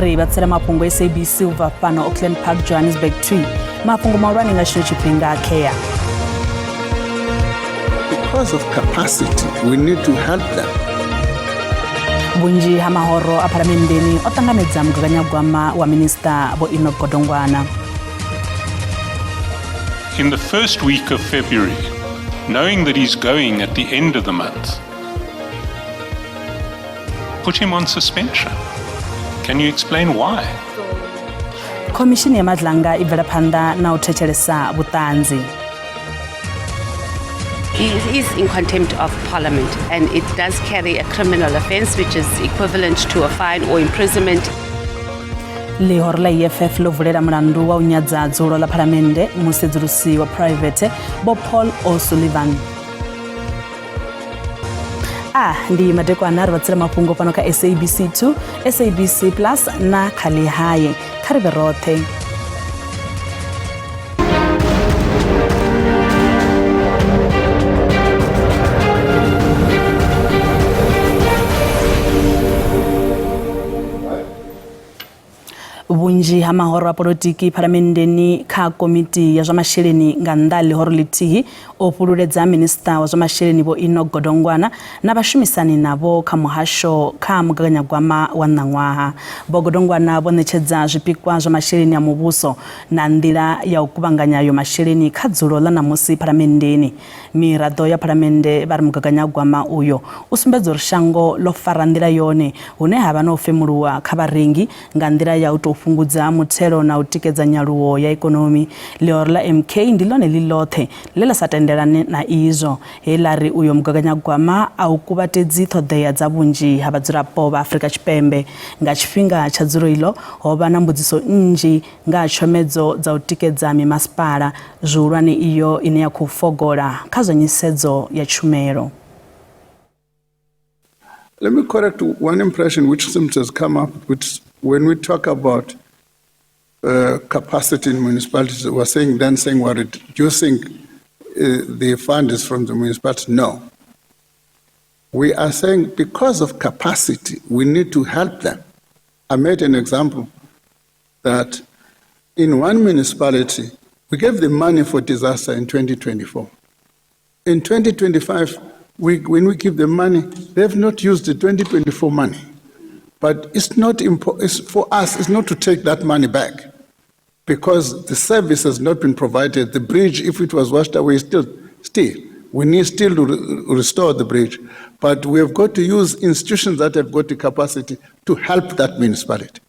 Ri vhatsela mafhungo SABC u bva fhano Auckland Park, Johannesburg 2. Mafhungo mahulwane nga tshino tshifhinga khea. Because of capacity, we need to help them. Vhunzhi ha mahoro a phalamenndeni o ṱanganedza mugaganyagwama wa minista Vho Enoch Godongwana. In the first week of February, knowing that he's going at the end of the month, put him on suspension. Can you explain why? Khomishini ya Madlanga i bvela phanḓa na u thetshelesa vhuṱanzi. He is in contempt of Parliament, and it does carry a criminal offence, which is equivalent to a fine or imprisonment. Ḽihoro ḽa EFF ḽo vulela mulandu wa u nyadza dzulo ḽa phalamennde musedzulusi wa phuraivethe Vho Paul O'Sullivan. A ndi madekwana ri vhatsela mafhungo fhano kha SABC 2, SABC Plus na kha Ḽihae. Kha ri vhe roṱhe. Vhunzhi ha mahoro a polotiki phalamenndeni kha komiti ya zwa masheleni nga nnḓa ha ḽihoro ḽithihi o fhululedza minisiṱa wa zwa masheleni Vho Enoch Godongwana na vhashumisani navho kha muhasho kha mugaganyagwama wa ṋaṅwaha. Vho Godongwana vho ṋetshedza zwipikwa zwa masheleni a muvhuso na nḓila ya u kuvhanganya ayo masheleni kha dzulo ḽa ṋamusi phalamenndeni. Miraḓo ya phalamennde vha ri mugaganyagwama uyo u sumbedza uri shango ḽo fara nḓila yone hune ha vha na u femuluwa kha vharengi nga nḓila ya u tou fhungudza muthelo na u tikedza nyaluwo ya ikonomi. Ḽihoro ḽa MK ndi ḽone ḽi ḽoṱhe ḽe ḽa sa tendelane na izwo, he ḽa ri uyo mugaganyagwama a u kuvhatedzi ṱhoḓea dza vhunzhi ha vhadzulapo vha Afrika Tshipembe. Nga tshifhinga tsha dzulo iḽo, ho vha na mbudziso nnzhi nga ha tshomedzo dza u tikedza mimasipala, zwihulwane iyo ine ya khou fogola kha zwa nyisedzo ya tshumelo. Let me correct one impression which seems to has come up, which when we talk about capacity in municipalities, we're saying then saying we're reducing the funds from the municipality. No. We are saying because of capacity, we need to help them. I made an example that in one municipality, we gave them money for disaster in 2024. In 2025, when we give them money, they have not used the 2024 money. But it's not it's for us, it's not to take that money back because the service has not been provided. The bridge, if it was washed away, still. We need still to restore the bridge. But we have got to use institutions that have got the capacity to help that municipality.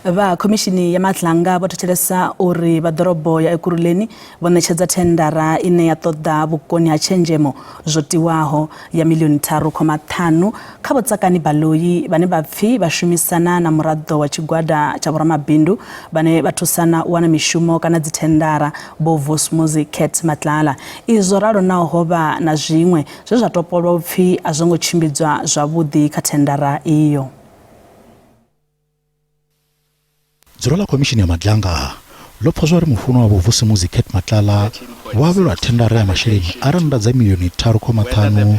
Vha khomishini ya Madlanga vho thetshelesa uri vha ḓorobo ya Ekurhuleni vho ṋetshedza thendara ine ya ṱoḓa vhukoni ha tshenzhemo zwo tiwaho ya miḽioni 3.5 kha Vho Tsakani Baloyi vhane vha pfi vha shumisana na muraḓo wa tshigwada tsha vhoramabindu vhane vha thusana u wana mishumo kana dzithendara Vho Vusumuzi Cat Matlala. Izwi zwo ralo naho ho vha na zwiṅwe zwe zwa topolwa u pfi a zwo ngo tshimbidzwa zwavhuḓi kha thendara iyo. Dzulo ḽa Khomishini ya Madlanga ḽo pfa zwauri mufunwa wa Vho Vusimuzi Cat Matlala vho avhelwa thendara ya masheleni a rannda dza miḽioni 3.5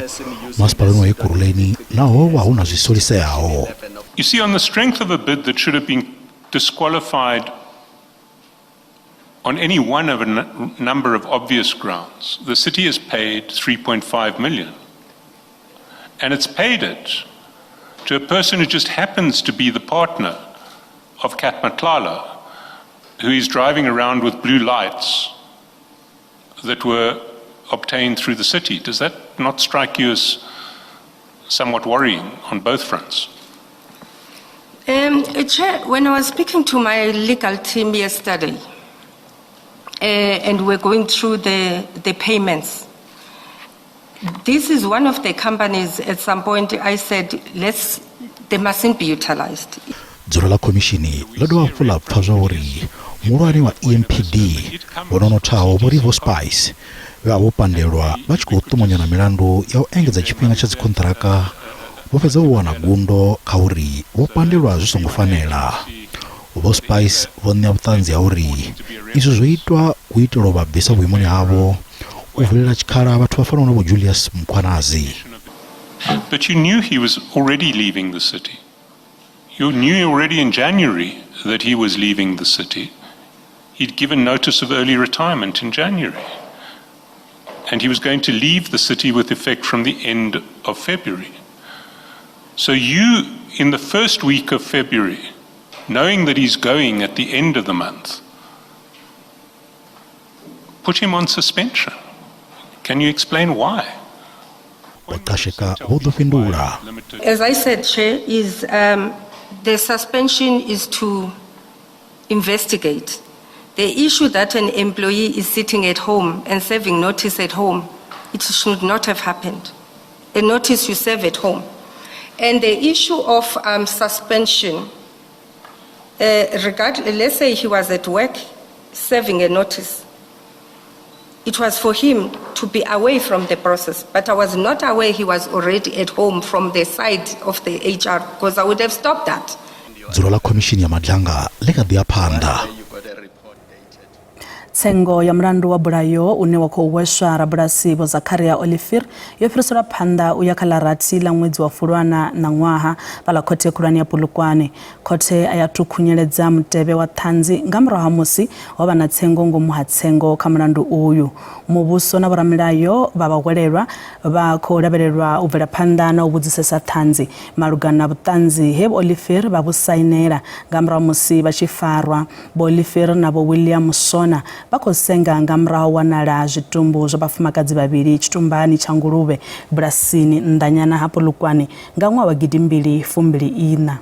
masipalani wa Ekurhuleni naho ho vha hu na zwi soliseaho. You see, on the strength of a bid that should have been disqualified on any one of a number of obvious grounds, the city has paid 3.5 million. And it's paid it to a person who just happens to be the partner of Cat Matlala, who is driving around with blue lights that were obtained through the city. Does that not strike you as somewhat worrying on both fronts? Chair, when I was speaking to my legal team yesterday, and we're going through the payments, this is one of the companies at some point I said, they mustn't be utilized. Dzulo ḽa khomishini ḽo dovha hafhu ḽa pfa zwa uri muhulwane wa EMPD Vho Nonothaho Vho Rivo Spice vhe vha vho pandelwa vha tshi khou ṱumanywa na milandu ya u engedza tshifhinga tsha dzikhonṱhiraka vho fhedza vho wana gundo kha uri vho pandelwa zwi songo fanela. Vho Spice vho ṋea vhuṱanzi ha uri izwi zwo itwa u itela u vha bvisa vhuimoni havho u vulela tshikhala vhathu vha fanaho na Vho Julius Mkhwanazi. But you knew he was already leaving the city. You knew already in January that he was leaving the city. He'd given notice of early retirement in January. And he was going to leave the city with effect from the end of February. So you, in the first week of February, knowing that he's going at the end of the month, put him on suspension. Can you explain why? Vho Qasheka vho ḓo fhindula. As I said, Chair, is the suspension is to investigate. The issue that an employee is sitting at home and serving notice at home, it should not have happened. A notice you serve at home. And the issue of suspension, let's say he was at work serving a notice. It was for him to be away from the process, but I was not aware he was already at home from the side of the HR, because I would have stopped that. Dzulo ḽa khomishini ya Madlanga ḽi kha ḓi ya phanḓa. Tsengo ya mulandu wa bulayo une wa khou hweswa rabulasi Vho Zakaria Olivier yo fhiriselwa phanḓa u ya kha ḽa rathi ḽa ṅwedzi wa Fulwana na ṅwaha fhaḽa khothe khulwane ya Polokwane. Khothe a ya athu khunyeledza mutevhe wa ṱhanzi nga murahu ha musi ho vha na tsengo ngomu ha tsengo kha mulandu uyu. Muvhuso na vhoramilayo vha vhahwelelwa vha khou lavhelelwa u bvela phanḓa na u vhudzisesa ṱhanzi malugana na vhuṱanzi he Vho Olivier vha vhu sainela nga murahu musi vha tshi farwa. Vho Olivier na Vho William Sona vha khou senga nga murahu wanala zwitumbu zwa vhafumakadzi vhavhili tshitumbani tsha nguluvhe bulasini nnḓanyana ha Polokwane nga ṅwaha wa 2024.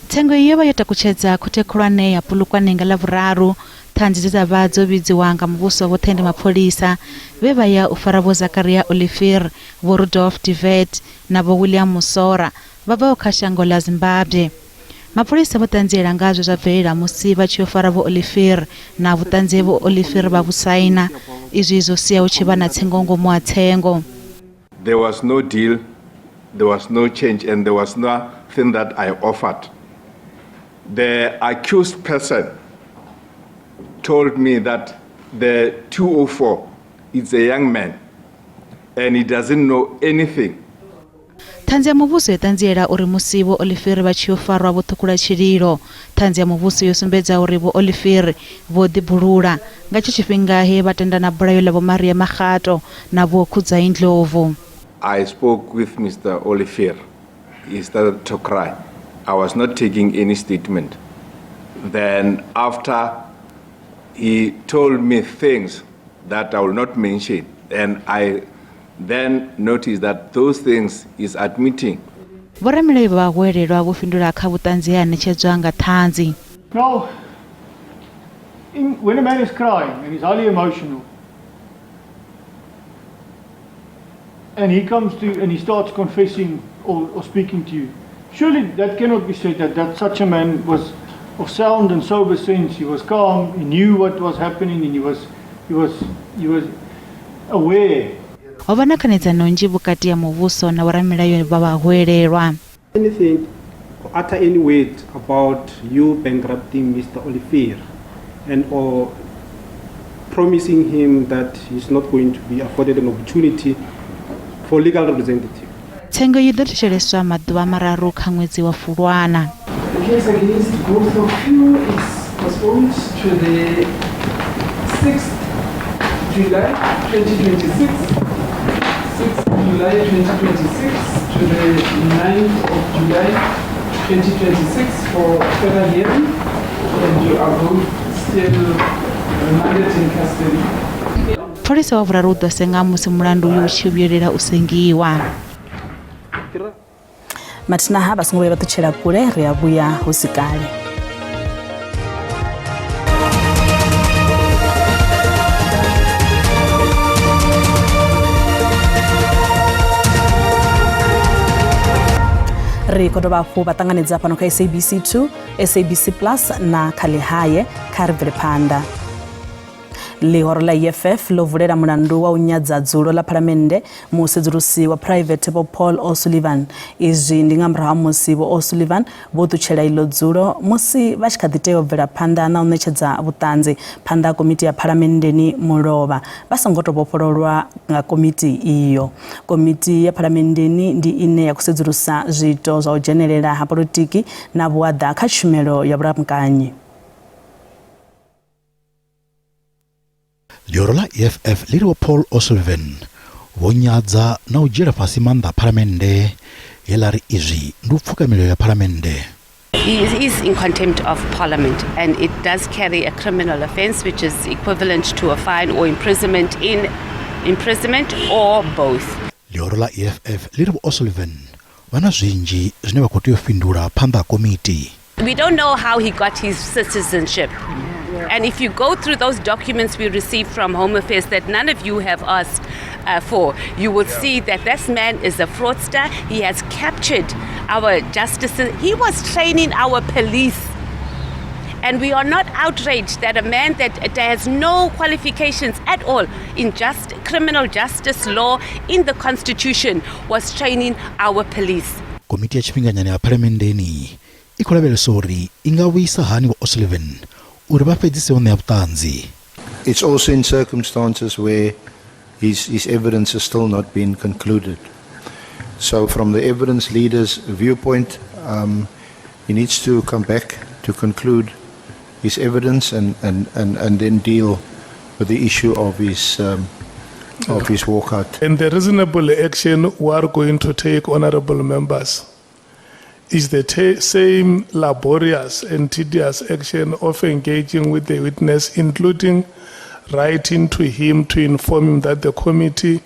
Tsengo iyo vha yo takutshedza khothe khulwane ya Polokwane nga Ḽavhuraru. Ṱhanzi dze dza vha dzo vhidziwa nga muvhuso vho Thende mapholisa vhe vha ya u fara Vho Zakaria Olivier, Vho Rudolf de Wet na Vho William Musora vha bvaho kha shango ḽa Zimbabwe. Mapholisa vho ṱanziela nga zwe zwa bvelela musi vha tshi yo fara Vho Olivier na vhuṱanzi he Vho Olivier vha vhu saina. Izwi zwo sia hu tshi vha na tsengo ngomu ha tsengo. There was no deal, there was no change, and there was nothing that I offered. The accused person told me that the 204 is a young man and he doesn't know anything. Ṱhanzi ya muvhuso yo ṱanziela uri musi Vho Olivier vha tshi yo farwa vho ṱhukhula tshililo. Ṱhanzi ya muvhuso yo sumbedza uri Vho Olivier vho ḓibulula nga tsho tshifhinga he vha tenda na bulayo ḽa Vho Maria Makgato na Vho Khudzai Ndlovu. I spoke with Mr. Olivier. He started to cry. I was not taking any statement. Then after he told me things that I will not mention, and I then noticed that those things is admitting. Vhoramilayo vha vhahwelelwa vho fhindula kha vhuṱanzi he ha ṋetshedzwa nga ṱhanzi. Now, when a man is crying and he's highly emotional, and he comes to and he starts confessing or speaking to you, surely that cannot be said that such a man was of sound and sober sense. He was calm, he knew what was happening, and he was aware. Ho vha na khanedzano nnzhi vhukati ha muvhuso na vhoramilayo vha vhahwelelwa. Anything, utter any word about you bankrupting Mr. Olivier and or promising him that he's not going to be afforded an opportunity for legal representative. Tsengo yi ḓo thetsheleswa maḓuvha mararu kha ṅwedzi wa Fulwana. The case against both of you is postponed to the 6th July 2026, 6th July 2026 to the 9th of July 2026 for further hearing, and you are both still remanded in custody. Pholisa wa vhuraru u ḓo senga musi mulandu uyu u tshi vhuyelela u sengiwa. Mathina vha songo vhuya vha ṱutshela kule, ri a vhuya hu si kale. Ri khou dovha hafhu vha ṱanganedza fhano kha SABC 2, SABC Plus na kha Ḽihaye. Kha ri bvele phanḓa. Ḽihoro ḽa EFF ḽo vulela mulandu wa u nyadza dzulo ḽa Phalamennde musedzulusi wa phuraivethe Vho Paul O'Sullivan. Izwi ndi nga murahu ha musi Vho O'Sullivan vho ṱutshela iḽo dzulo musi vha tshi kha ḓi tea u bvela phanḓa na u ṋetshedza vhuṱanzi phanḓa ha komiti ya Phalamenndeni mulovha vha songo tou vhofhololwa nga komiti iyo. Komiti ya Phalamenndeni ndi ine ya khou sedzulusa zwiito zwa u dzhenelela ha polotiki na vhuaḓa kha tshumelo ya vhulamukanyi. Ḽihoro ḽa EFF ḽi ri Vho Paul O'Sullivan vho nyadza na u dzhiela fhasi maanḓa a Phalamennde he ḽa ri izwi ndi u pfuka milayo ya Phalamennde. He is in contempt of parliament and it does carry a criminal offence which is equivalent to a fine or imprisonment in imprisonment or both. Ḽihoro ḽa EFF ḽi ri Vho O'Sullivan vha na zwinzhi zwine vha khou tea u fhindula phanḓa ha komiti. We don't know how he got his citizenship. And if you go through those documents we received from Home Affairs that none of you have asked uh, for, you will yeah. see that this man is a fraudster. He has captured our justices. He was training our police. And we are not outraged that a man that, that has no qualifications at all in just criminal justice law in the constitution was training our police. Komiti ya tshifhinganyana ya Phalamenndeni i khou lavhelesa uri i nga vhuisa hani Vho O'Sullivan uri vha fhedzise u ṋea vhuṱanzi. It's also in circumstances where his, his evidence has still not been concluded. So from the evidence leader's viewpoint, um, he needs to come back to conclude his evidence and, and, and, and then deal with the issue of his, um, of his walkout. And the reasonable action we are going to take, honorable members, is the same laborious and tedious action of engaging with the witness, including writing to him to inform him that the committee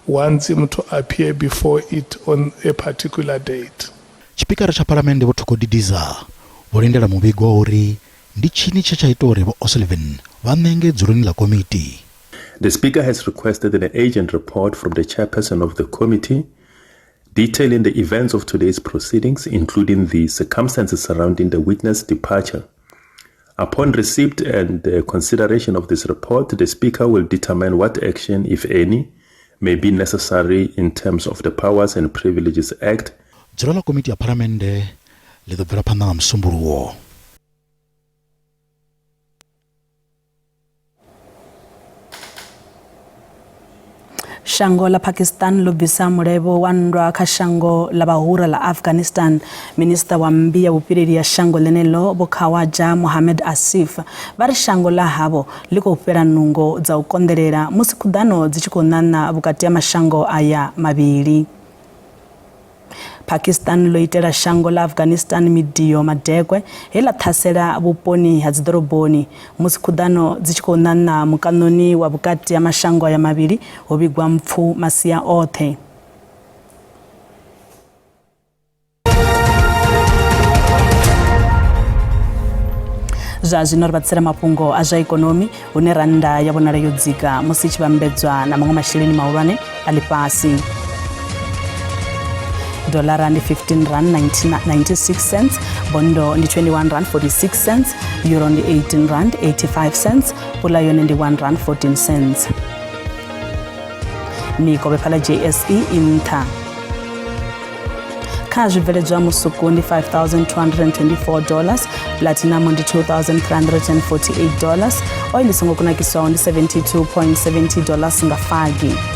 wants him to appear before it on a particular date. Tshipikara tsha Phalamennde Vho Thoko Didiza vho lindela muvhigo wa uri ndi tshini tshe tsha ita uri Vho O'Sullivan vha ṋenge dzuloni ḽa komiti. The Speaker has requested an urgent report from the chairperson of the committee detailing the events of today's proceedings, including the circumstances surrounding the witness departure. Upon receipt and uh, consideration of this report, the Speaker will determine what action, if any, may be necessary in terms of the Powers and Privileges Act. Dzulo ḽa komiti ya Phalamennde ḽi ḓo bvela phanḓa nga Musumbuluwo. Shango ḽa Pakistan ḽo bvisa mulevho wa nndwa kha shango ḽa vhahura ḽa Afghanistan. Minisiṱa wa mmbi ya vhupileli ya shango ḽeneḽo Vho Khawaja Mohammad Asif vha ri shango ḽa havho ḽi khou fhela nungo dza u konḓelela musi khuḓano dzi tshi khou ṋaṋa vhukati ha mashango aya mavhili. Pakistan ḽo itela shango ḽa Afghanistan midio madekwe he ḽa ṱhasela vhuponi ha dziḓoroboni musi khuḓano dzi tshi khou ṋaṋa mukaṋoni wa vhukati ha mashango aya mavhili ho vhigwa mpfu masia oṱhe. Zwa zwino ri vha tsela mafhungo a zwa ikonomi hune rannda ya vhonala yo dzika musi i tshi vhambedzwa na maṅwe masheleni mahulwane a ḽifhasi. Dolara ndi 15 rand 96 cents, bondo ndi 21 rand 46 cents, euro ndi 18 rand 85 cents, pula yone ndi 1 rand 14 cents. Mikovhe fhaḽa JSE i nṱha. Kha zwibveledzwa musuku ndi 5224 dollars, platinum ndi 2348 dollars, oil i songo kunakiswaho ndi 72.70 dollars nga fagi.